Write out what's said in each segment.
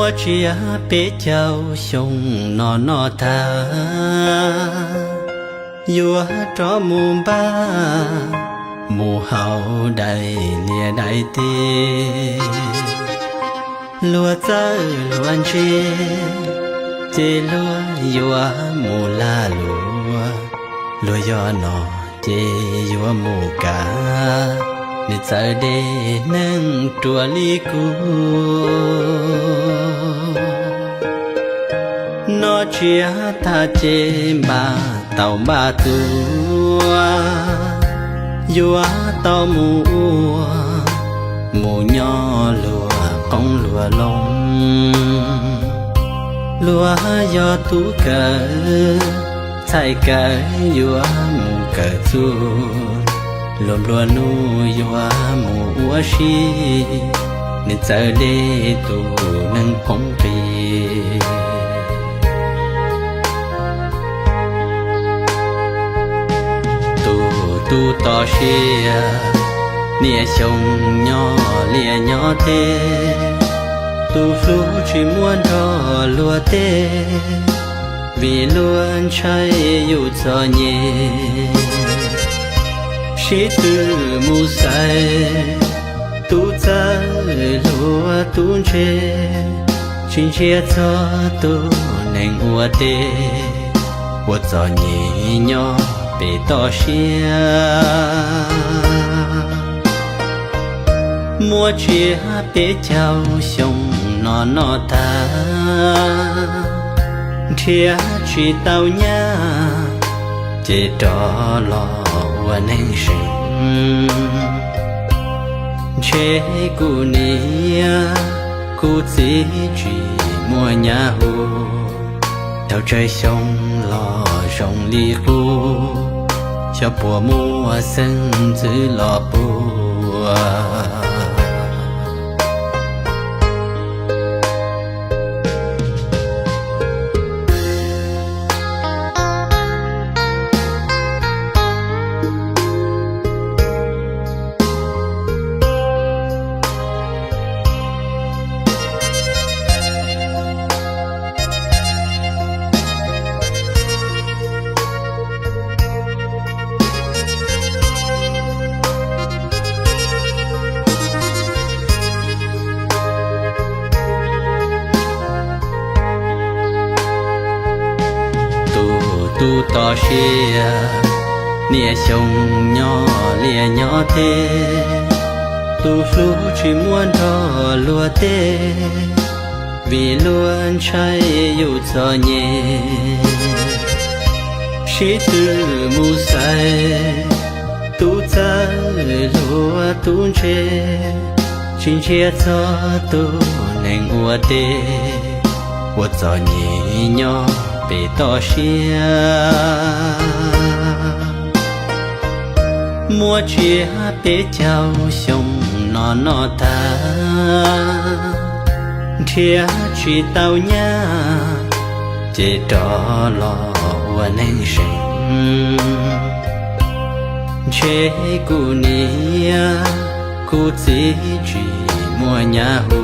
Tsiav peb caug xyoo no noj tag, yuav rov mus npaj mus haus daim liaj daim teb. Luag txawj luag ntse, ces luag yuav mus lag luag, luag yog no ces yuav mus kav, nws txawv dej neeg ruam li kuv. Noj tsiav tag ces npaj tau npaj tuaj, yuav tau mus ua, mus nyob luag qoob luag loo. Luag yog tub kawm, txhais kawm yuav mus kawm txuj, luag nplua nuj yuav mus ua si, nws txawv dej tus neeg phoov qis. Tus tub toj siab, niaj xyoo nyob liaj nyob teb, tus hlub tsis muab nrog luag teb, vim luag ntshai yus txom nyem. Sib tw mus xaiv, tub txawj luag tub ntse, tsis ntsia txog tus neeg ua teb, ua txom nyem nyob pem toj siab. Muab tsiav peb caug xyoo no noj tag, nrhiav tsis tau nyab, ces rov los ua neeg seem. Ntshe kuv niam kuv txiv tsis muaj nyab hu, tau tsawg xyoo los zoo li qub, xyov puas muaj xeeb ntxwv los puas. Tus tub toj siab, niaj xyoo nyob liaj nyob teb, tus hlub tsis muab nrog luag teb, vim luag ntshai yus txom nyem. Sib tw mus xaiv, tub txawj luag tub ntse, tsis ntsia txog tus neeg ua teb, ua txom nyem nyob pem toj siab. Muab tsiav peb caug xyoo no noj tag, nrhiav tsis tau nyab, ces rov los ua neeg seem. Ntshe kuv niam kuv txiv tsis muaj nyab hu,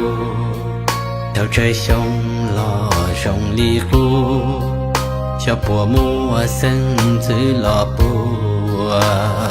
tau tsawg xyoo los zoo li qub, xyov puas muaj xeeb ntxwv los puas.